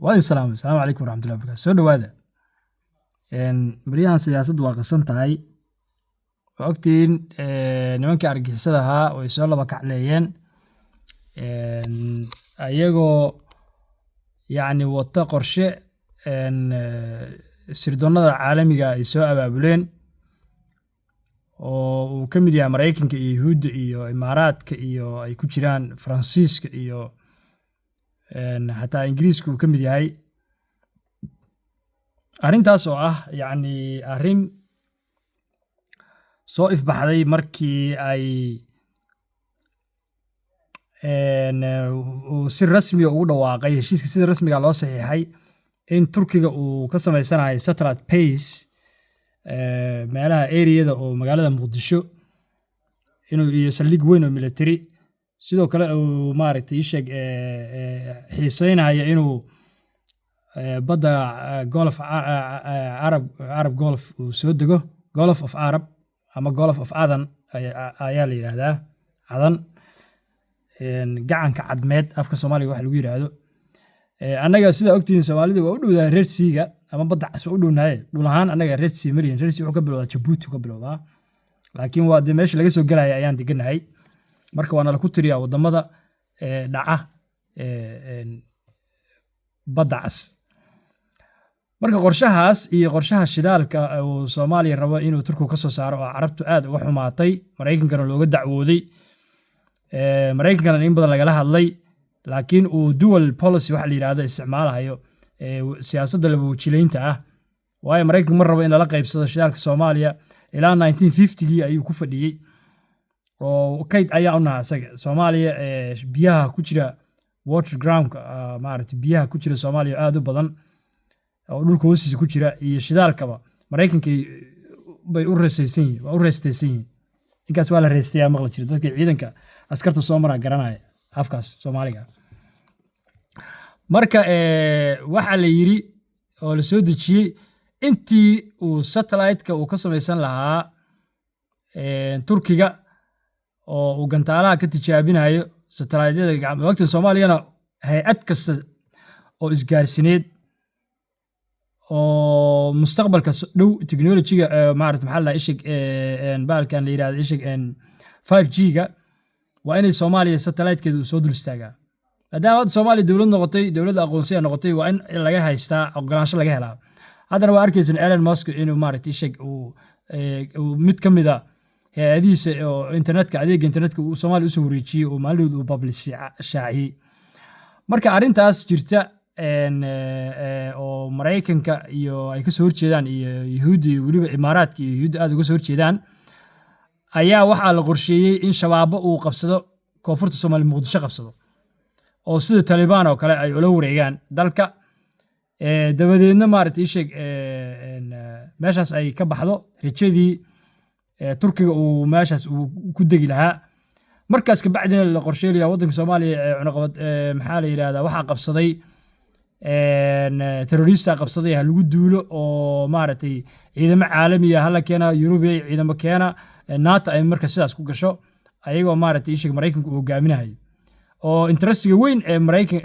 Waa idin salaamay. Asalaamu calaykum waraxmatullahi wabarakatu. Soo dhowaada. Baryahan siyaasaddu waa qasan tahay. Waa ogtihiin, nimankii argagixisada ahaa way soo laba kacleeyeen, ayagoo yacni wata qorshe sirdoonnada caalamiga ay soo abaabuleen, oo uu ka mid yahay Maraykanka iyo Yuhuudda iyo Imaaraadka iyo ay ku jiraan Faransiiska iyo xataa Ingiriiska uu ka mid yahay. Arrintaas oo ah yacni arrin soo ifbaxday markii ay uu si rasmiga ugu dhawaaqay heshiiska, sida rasmiga loo saxiixay, in Turkiga uu ka sameysanayo satellite base meelaha eriyada oo magaalada Muqdisho inuu iyo saldhig weyn oo military. Sidoo kale uu maaragtay ii sheeg xiiseynayo inuu badda Gulf Arab Gulf uu soo dego. Gulf of Arab ama Gulf of Aden ayaa la yidhaahdaa, Cadan, Gacanka Cadmeed afka Soomaaliga waxa lagu yidhaahdo. Annaga sidaa ogtihiin, Soomaalida waa u dhowdahay Red Sea-ga ama Badda Cas, waa u dhownahay dhul ahaan. Annaga Red Sea mariyan. Red Sea wuxuu ka bilowdaa Jabuuti ka bilowdaa, laakiin waa dee meesha laga soo gelaya ayaan deganahay. Marka waana laku tiriyaa wadamada dhaca Badda Cas. Marka qorshahaas iyo qorshaha shidaalka uu Soomaaliya rabo inuu Turkigu ka soo saaro, oo Carabtu aad uga xumaatay, Maraykankana looga dacwooday, Maraykankana in badan lagala hadlay, laakiin uu dual policy waxa la yidhahdo isticmaalahayo, siyaasadda laba wajilaynta ah, waayo Maraykanku ma rabo in lala qaybsado shidaalka Soomaaliya. Ilaa 1950gii ayuu ku fadhiyey oo kayd ayaa u naha isaga Soomaaliya. Biyaha ku jira water groundka, maaragtay, biyaha ku jira Soomaaliya aad u badan oo dhulka hoostiisa ku jira iyo shidaalkaba Maraykanka bay u reesaysan yihiin, waa u reestaysan yihiin. Inkaas waa la reestayaa maqli jira dadka ciidanka askarta soo maraa garanaya afkaas Soomaaliga. Marka waxaa la yiri oo la soo dejiyey, intii uu satellite-ka uu ka samaysan lahaa Turkiga oo uu gantaalaha ka tijaabinayo satellite-yada wagtan Soomaaliyana, hay-ad kasta oo isgaarsineed oo mustaqbalka dhow technology-ga, maarata, maxaa la ishig, bahalkan la yirahdo ishig 5G-ga, waa inay Soomaaliya satellite-keeda uu soo dul istaagaa. Maadaama hadda Soomaaliya dowlad noqotay, dowladda aqoonsiya noqotay, waa in laga haystaa ogolaansho laga helaa. Haddana waa arkaysan Elon Musk inuu maaragtay isheg uu mid ka mid a hay-adihiisa oo internetka, adeega internetka, uu Soomaaliya usoo wareejiyey oo maalin uu publish shaaciyey. Marka arrintaas jirta oo Maraykanka iyo ay kasoo horjeedaan iyo Yuhuudda iyo weliba Imaaraadka iyo Yuhuudda aad uga soo horjeedaan, ayaa waxaa la qorsheeyey in Shabaabo uu qabsado koonfurta Soomaaliya, Muqdisho qabsado, oo sida Talibaan oo kale ay ula wareegaan dalka. Dabadeedna maaragtay isheeg meeshaas ay ka baxdo rajadii Turkiga uu meeshaas uu ku degi lahaa. Markaas kabacdina la qorsheynaya waddanka Soomaaliya ee cunaqabad, maxaa la yidhahdaa, waxaa qabsaday terrorista qabsaday, ha lagu duulo oo maaragtay ciidamo caalamiya hala keena, Yurubiya ciidamo keena, NATO ay marka sidaas ku gasho, ayagoo maaragtay isheeg Maraykanku uu hogaaminayo, oo interestiga weyn ee Maraykan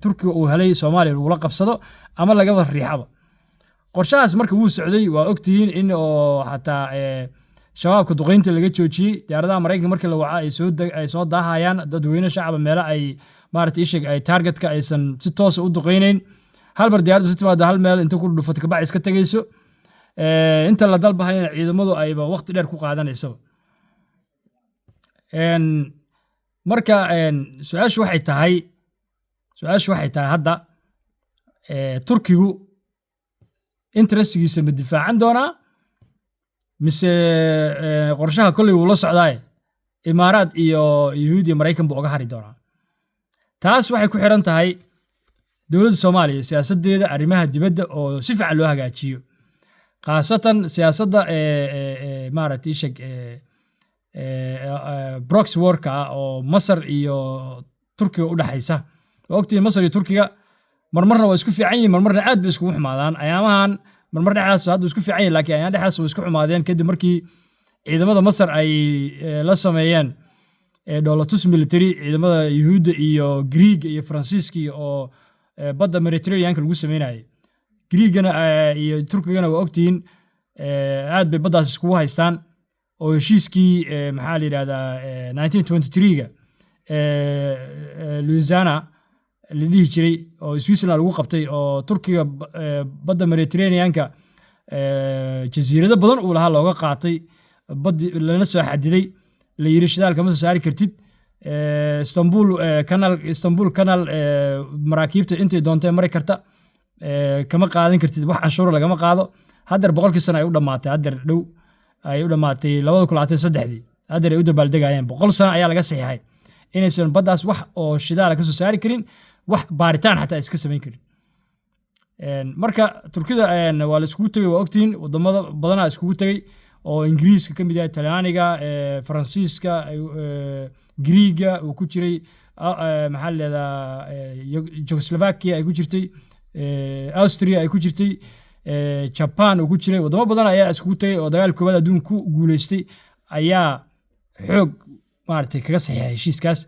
Turkiga uu helay Soomaaliya lagula qabsado ama lagaba riixaba. Qorshahaas marka wuu socday. Waa ogtihiin in oo xataa Shabaabka duqeynta laga joojiyey, diyaaradaha Maraykanka markii la waca ay soo daahayaan, dadweyne shacaba meelo ay maaragtay isheg ay targetka aysan si toosa u duqeyneyn. Hal mar diyaaraddu si timaado, hal meel inta ku dhufato, kabac iska tegeyso. Inta la dalbahayana ciidamadu ayba waqti dheer ku qaadanaysaba. Marka su-aashu waxay tahay hadda, Turkigu interestigiisa ma difaacan doonaa, mise qorshaha kolley wuu la socdaaye Imaaraad iyo Yuhuud iyo Maraykan buu uga hari doonaa? Taas waxay ku xiran tahay dowladda Soomaaliya siyaasaddeeda arrimaha dibadda oo si fiican loo hagaajiyo, khaasatan siyaasadda maaragtay isheg proxy warka ah oo Masar iyo Turkiga u dhexaysa. Waa ogtihiin, Masar iyo Turkiga marmarna waa isku fiican yihiin, marmarna aad bay iskugu xumaadaan. Ayaamahan marmar dhexdaas hadda isku fiican yihin, laakiin ayaan dhexdaas way isku xumaadeen kadib markii ciidamada Masar ay la sameeyeen dhoolatus military ciidamada Yuhuudda iyo Griiga iyo Faransiiska oo badda Mediterraneanka lagu sameynayay. Griigana iyo Turkigana waa ogtihiin, aad bay baddaas iskugu haystaan, oo heshiiskii maxaa la yidhahdaa, 1923-ga Lausanne la dhihi jiray oo Switzerland lagu qabtay, oo Turkiga badda Mediterraneanka jasiirado badan uu lahaa looga qaatay baddi, lana soo xadiday, la yiri shidaalka ma soo saari kartid, Istanbul Canal, Istanbul Canal, maraakiibta intay doontay mari karta, kama qaadan kartid wax canshuura, lagama qaado. Haddeer 100kii sano ay u dhammaatay, haddeer dhow ay u dhammaatay, 2023dii haddeer ay u dabaaldegayeen. 100 sano ayaa laga saxiixay inaysan baddaas wax oo shidaala ka soo saari karin, wax baaritaan xataa iska samayn karin. Marka Turkida waa la iskugu tegey, waa ogtihiin, wadamada badanaa iskugu tegey oo Ingiriiska ka mid yahay, Talyaaniga, Faransiiska, Griiga uu ku jiray, maxaa la leedaha, Jugoslovakia ay ku jirtay, Austria ay ku jirtay, Japan uu ku jiray. Wadamo badan ayaa iskugu tegey oo dagaal koowaad adduun ku guuleystay ayaa xoog maaragtay kaga saxiixay heshiiskaas.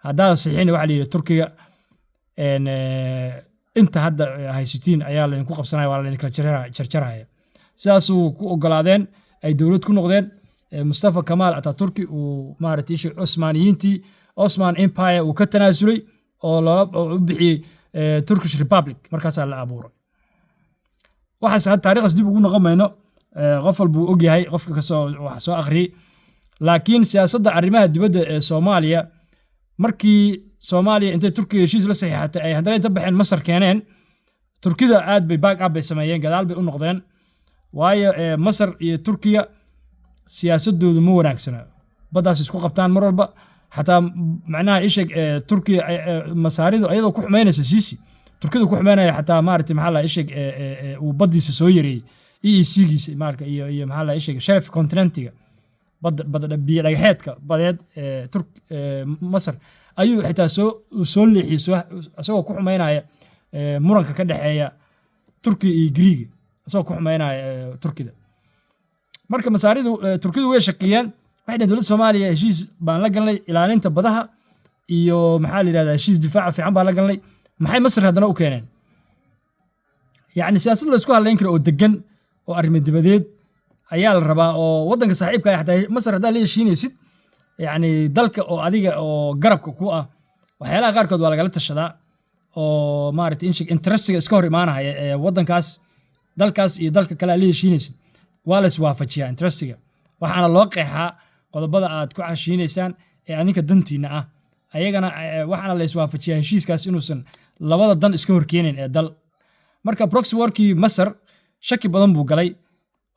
Haddaadan saxiixin, waxaa la yidhi Turkiga, inta hadda haysatiin ayaa laydinku qabsanaya, waa laydinkala jarjaraya. Sidaasuu ku ogolaadeen, ay dowlad ku noqdeen. Mustafa Kamaal Ataturki uu maaragtay ishii Cusmaaniyiintii, Osman Empire, uu ka tanaasulay oo loola oo u bixiyey Turkish Republic. Markaasaa la abuuray. Waxaas hadda taariikhdaas dib ugu noqon mayno, qof walba uu ogyahay, qofka kasoo wax soo akhriyey. Laakiin siyaasadda arrimaha dibadda ee Soomaaliya, markii Soomaaliya intay Turkiga heshiis la saxiixatay ay haddana inta baxeen Masar keeneen, Turkida aad bay back up bay sameeyeen, gadaal bay u noqdeen, waayo Masar iyo Turkiya siyaasadoodu ma wanaagsana, baddaas isku qabtaan mar walba. Xataa macnaha isheg Turkiya, Masaaridu ayadoo ku xumeynaysa Siisi, Turkida ku xumeynaya, xataa maaragtay maxaa la isheg uu baddiisa soo yareeyey, EEC-giisa maarka iyo maxaa la isheg shelf continentiga, badda biyo dhagaxeedka badeed ee Turk Masar ayuu xitaa soo leexiyey, soo isagoo ku xumeynaya muranka ka dhexeeya Turkiya iyo Griiga, isagoo ku xumeynaya Turkida. Marka Masaaridu, Turkidu way shaqeeyeen, waxay dhaheen dowladda Soomaaliya heshiis baan la galnay ilaalinta badaha iyo maxaa la yidhahdaa, heshiis difaaca fiican baan la galnay, maxay Masar haddana u keeneen? Yacni siyaasad la isku hadlayn karo oo degan oo arrimo dibadeed ayaa la rabaa, oo waddanka saaxiibka ah, xataa Masar haddaad la heshiinaysid, yacni dalka oo adiga oo garabka ku ah, waxyaalaha qaarkood waa lagala tashadaa, oo maaragtay interestiga iska hor imaanaya ee waddankaas, dalkaas iyo dalka kale aad la heshiinaysid, waa la iswaafajiyaa interestiga. Waxaana loo qeexaa qodobada aad ku heshiinaysaan ee adinka dantiina ah, ayagana waxaana la iswaafajiyaa heshiiskaas inuusan labada dan iska horkeenin ee dal. Marka proxy warkii Masar shaki badan buu galay,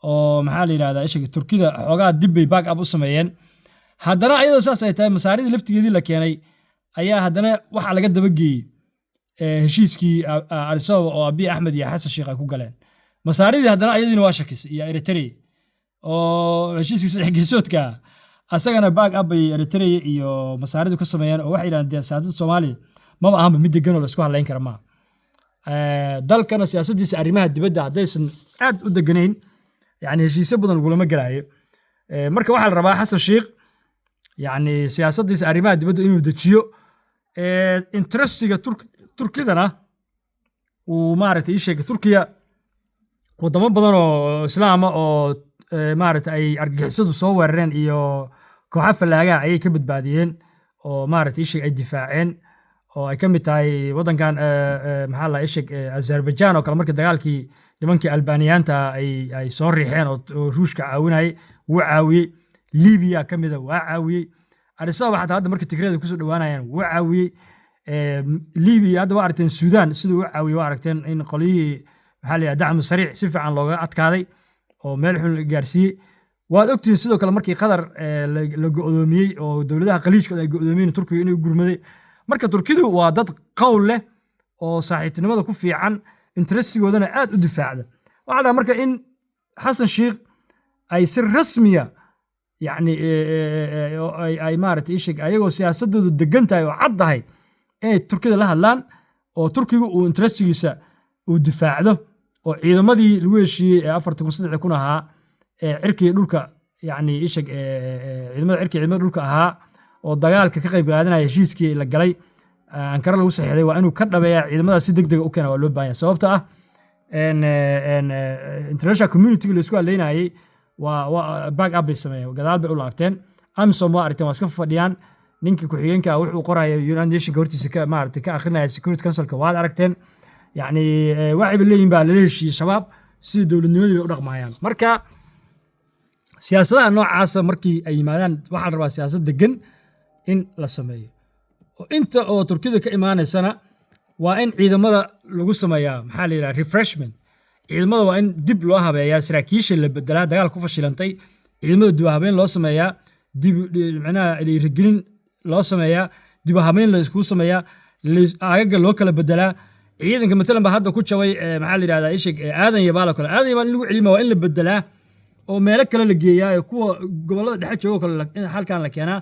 oo maxaa la yidhahdaa ishaga, Turkida xoogaa dib bay back up u sameeyeen. Haddana ayadoo saas ay tahay, Masaaridii laftigeedii la keenay ayaa haddana waxaa laga dabageeyey heshiiskii Addis Ababa oo Abiy Axmed iyo Xasan Sheikh ay ku galeen. Masaaridii haddana ayadiina waa shakisay, iyo Eritrea oo heshiiskii saddex geesoodka ah asagana back up bay Eritrea iyo Masaaridu ka sameeyeen, oo waxay yidhahdeen dee siyaasadda Soomaaliya maba ahanba mid degan oo la isku hadlayn kara maaha. Dalkana siyaasaddiisa arrimaha dibadda haddaysan aad u deganayn, yani heshiisyo badan lagulama gelaayo. Marka waxaa la rabaa Xasan Sheikh yani siyaasaddiisa arrimaha dibadda inuu dejiyo, interestiga Turkidana uu maaragtay ii sheegay. Turkiya wadamo badan oo islaama oo maaragtay ay argagixisadu soo weerareen iyo kooxo fallaagaha ayay ka badbaadiyeen, oo maaragtay ii sheeg ay difaaceen, oo ay ka mid tahay waddankan maxaa la isheg Azerbaijan oo kale. Markii dagaalkii nimankii Albaniyaanta ay soo riixeen oo Ruushka caawinayay, wuu caawiyey. Libiya ka mida, waa caawiyey. Addis Ababa xataa hadda markii Tigreeda kusoo dhawaanayaan wuu caawiyey. Libiya hadda waa aragteen, Suudaan siduu u caawiyey waa aragteen, in qolyihii maxaa la yidhahda dacmu sariic si fiican looga adkaaday oo meel xun la gaarsiiyey, waad ogtihiin. Sidoo kale markii Qatar la go'doomiyey oo dowladaha Khaliijka ay go'doomiyeen, Turkiga inuu gurmaday. Marka Turkidu waa dad qowl leh oo saaxiibtinimada ku fiican, interestigoodana aad u difaacda. Waxaa la marka in Xasan Sheikh ay si rasmiya yacni ay maaragtay isheg ayagoo siyaasadoodu degan tahay oo cad tahay inay Turkida la hadlaan, oo Turkigu uu interestigiisa uu difaacdo, oo ciidamadii lagu heshiiyey ee 4000 3000 ahaa ee cirkii dhulka, yacni isheg ciidamada cirkii, ciidamada dhulka ahaa oo dagaalka ka qayb qaadanaya, heshiiskii la galay. Ankara lagu saxiixday waa inuu ka dhabeeyaa, ciidamada si degdega u keena waa loo baahan yahay, sababta ah international community la isku haleynayay waa back up bay sameeyeen, gadaal bay u laabteen. AMISOM waa aragteen, waa iska fadhiyaan. Ninka ku-xigeenka wuxuu qoraya United Nationka hortiisa ka maaragtay ka akhrinaya Security Councilka, waad aragteen. Yacni waxayba leeyihin baa lala heshiiyey Shabaab, sidii dowladnimadii bay u dhaqmayaan. Marka siyaasadaha noocaasa markii ay yimaadaan, waxaa la rabaa siyaasad degan in la sameeyo, oo inta oo Turkida ka imaanaysana waa in ciidamada lagu sameeyaa, maxaa la yidhaha, refreshment. Ciidamada waa in dib loo habeeyaa, saraakiisha la bedelaa dagaal ku fashilantay, ciidamada dib u habeyn loo sameeyaa, dib macnaha dhiirigelin loo sameeyaa, dib u habeyn layskugu sameeyaa, aagaga loo kala bedelaa ciidanka. Matalan ba hadda ku jabay, maxaa la yidhahdaa, isheg, Aadan Yabaal oo kale. Aadan Yabaal in lagu celima waa in la bedelaa oo meelo kale la geeyaa, ee kuwa gobollada dhexe joogo kale in halkan la keenaa.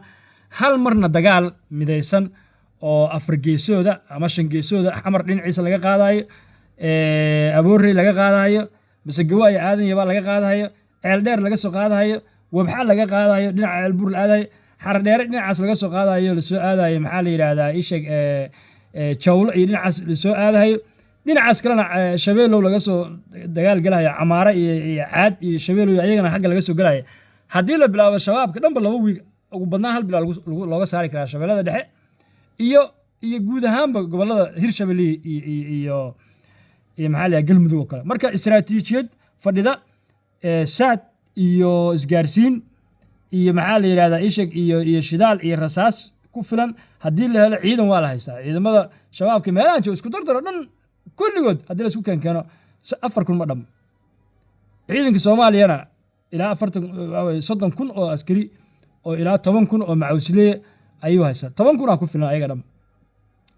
Hal marna dagaal midaysan oo afar geesooda ama shan geesooda, Xamar dhinaciisa laga qaadayo, Aboorey laga qaadayo, Masegawa iyo Aadan Yabaal laga qaadayo, Ceeldheer laga soo qaadayo, Wabxa laga qaadayo, dhinaca Ceelbuur la aadayo, Xaradheere dhinacaas laga soo qaadayo, lasoo aadayo, maxaa la yidhaahdaa, isheg, Jawlo iyo dhinacaas lasoo aadayo, dhinacaas kalena Shabeelow laga soo dagaal gelayo, Camaare iyo Caad iyo Shabeelow ayagana xagga laga soo gelaya. Haddii la bilaabo, Shabaabka dhanba 2 wiig, ugu badnaan hal bilaa looga saari karaa Shabeellada Dhexe iyo guud ahaanba gobollada Hirshabelle iyo maxaa la yidhaha, Galmudug oo kale. Marka istiraatiijiyad fadhida, saad iyo isgaarsiin iyo maxaa la yidhahdaa, isheg, iyo shidaal iyo rasaas ku filan haddii la helo, ciidan waa la haystaa. Ciidamada Shabaabka meelahan jooga isku dardaro dhan kulligood haddii la isku keenkeeno, 4,000 ma dhamo. Ciidanka Soomaaliyana ilaa 40, 30,000 oo askari oo ilaa 10,000 oo macawisleeye ayuu haystaa. 10,000 aa ku filan ayaga dham,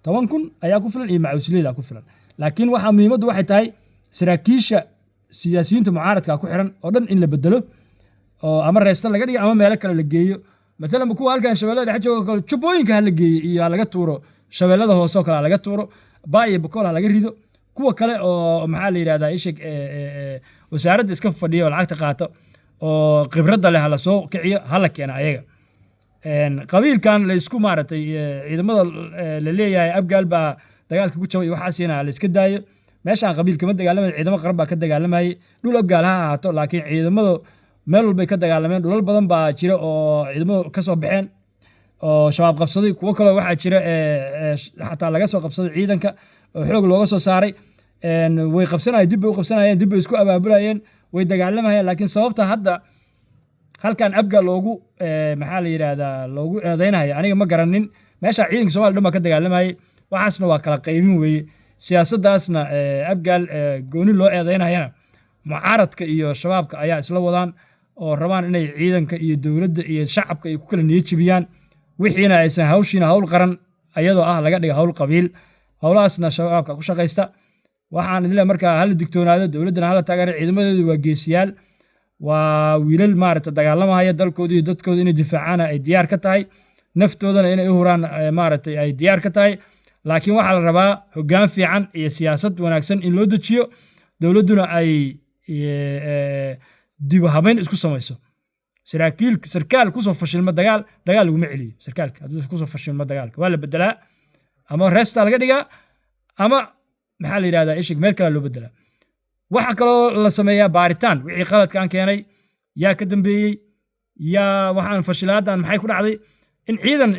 10,000 ayaa ku filan iyo macawisleyda ku filan. Laakiin waxaa muhiimaddu waxay tahay saraakiisha siyaasiyiinta mucaaradka ku xiran oo dhan in la bedelo, oo ama reesta laga dhigo ama meelo kale la geeyo. Matalan kuwa halkan Shabeellada Dhexe jooga kale, Jubbooyinka ha la geeyo iyo ha laga tuuro, Shabeellada Hoose oo kale ha laga tuuro, Baa iyo Bakool ha laga rido. Kuwa kale oo, maxaa la yidhahdaa, isheg, wasaaradda iska fadhiya oo lacagta qaato oo khibradda leh ha la soo kiciyo, ha la keena ayaga. Qabiilkan la isku maaragtay, ciidamada la leeyahay Abgaal baa dagaalka ku jabay iyo waxaasina la iska daayo. Meeshaan qabiil kama dagaalamay, ciidamo qaran baa ka dagaalamayay. Dhul Abgaal ha ahaato, laakiin ciidamadu meel walbay ka dagaalameen. Dhulal badan baa jira oo ciidamadu ka soo baxeen oo Shabaab qabsaday. Kuwo kaloo waxaa jira xataa laga soo qabsaday ciidanka oo xoog looga soo saaray. Way qabsanayeen, dib bay u qabsanayeen, dib bay isku abaabulayeen, way dagaalamayeen. Laakiin sababta hadda halkan Abgaal loogu, maxaa la yidhaahdaa, loogu eedeynayo aniga ma garanin. Meesha ciidanka Somalia dhan baa ka dagaalamayay. Waxaasna waa kala qaybin weeye. Siyaasaddaasna Abgaal gooni loo eedeynayana mucaaradka iyo Shabaabka ayaa isla wadaan oo rabaan inay ciidanka iyo dowladda iyo shacabka ay ku kala niyad jebiyaan, wixiina aysan hawshiina hawl qaran ayadoo ah laga dhiga hawl qabiil. Howlahaasna Shabaabka ku shaqaysta. Waxaan idin leeyahay marka hala digtoonaado, dowladdana hala taageero. Ciidamadeedu waa geesiyaal, waa wiilal maaragta dagaalamaya, dalkooda iyo dadkooda inay difaacaan ay diyaar ka tahay, naftoodana inay u huraan maaragtay ay diyaar ka tahay. Laakiin waxaa la rabaa hoggaan fiican iyo siyaasad wanaagsan in loo dejiyo, dowladduna ay dib u habeyn isku samayso. Saraakiil, sarkaal kusoo fashilma dagaal, dagaal laguma celiyo. Sarkaalka hadduu kusoo fashilma dagaalka, waa la bedelaa, ama reesta laga dhigaa ama, maxaa la yidhahdaa, ishig, meel kale loo bedelaa. Waxaa kaloo la sameeyaa baaritaan: wixii qaladkan keenay yaa ka dambeeyey, yaa waxaan fashilaaddan maxay ku dhacday, in ciidan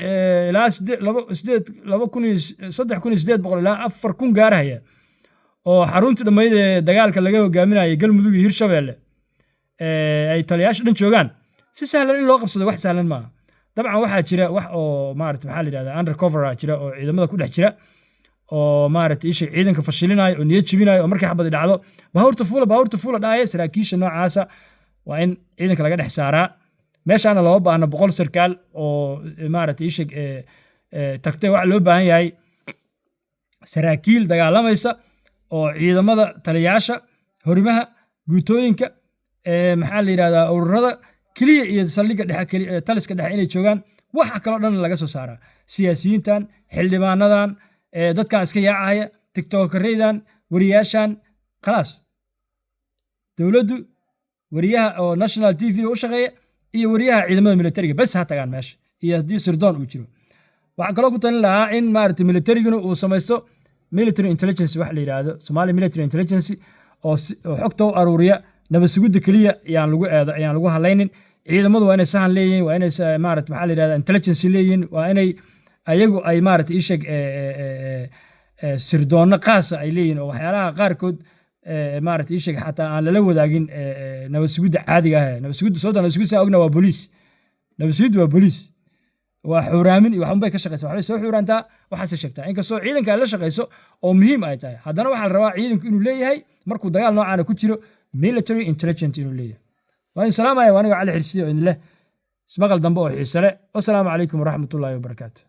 ilaa laba sideed laba kun iyo 3,800 ilaa 4,000 gaarahaya oo xaruntii dhammayd ee dagaalka laga hogaaminayay Galmudug iyo Hirshabeelle ay taliyaasha dhan joogaan, si sahlan in loo qabsado wax sahlan maaha. Dabcan waxaa jira wax oo maarata, maxaa la yidhahdaa, undercover ah jira oo ciidamada ku dhex jira oo maarata isha ciidanka fashilinaya oo niyad jebinaya, oo markay xabadi dhacdo "Baabuurta fuula, baabuurta fuula" dhahaya. Saraakiisha noocaasa waa in ciidanka laga dhex saaraa. Meeshaana looma baahna 100 sarkaal oo maarata isha tagtay. Waxaa loo baahan yahay saraakiil dagaalamaysa oo ciidamada, taliyaasha horimaha, guutooyinka, maxaa la yidhahdaa, ururada keliya iyo saldhigga dhexe, taliska dhexe inay joogaan. Waxa kaloo dhan laga soo saaraa siyaasiyiintan, xildhibaanadan, dadkan iska yaacaya, tiktokareydan, wariyaashan. Khalaas, dowladdu wariyaha oo national TV u shaqeeya iyo wariyaha ciidamada militariga bes ha tagaan meesha, iyo haddii sirdoon uu jiro. Waxaan kaloo ku talin lahaa in maarata militariguna uu samaysto military intelligence wax la yidhaahdo, Somali military intelligence, oo xogta u aruuriya. Nabad sugidda keliya yaan lagu eeda, ayaan lagu halaynin. Ciidamadu waa inay sahan leeyihiin, waa inay maarata maxaa la yidhahda intelligence leeyihiin, waa inay ayagu ay maarata isheg sirdoonno qaasa ay leeyihiin, oo waxyaalaha qaarkood maarata isheg xataa aan lala wadaagin nabad sugidda caadiga ah. Nabad sugidda, sababta nabad sugidda saa ogna waa booliis. Nabad sugiddu waa booliis, waa xuraamin iyo waxunbay ka shaqeysa, waxbay soo xuuraantaa, waxaasay sheegtaa. Inkastoo ciidanka ay la shaqeyso oo muhiim ay tahay, haddana waxaa la rabaa ciidanku inuu leeyahay, markuu dagaal noocaana ku jiro, military intelligent inuu leeyahay. Waa idin salaamaya, waa aniga Cali Xirsiyo oo idin leh ismaqal dambe oo xiise leh. Wasalaamu calaykum waraxmatullaahi wabarakaatu.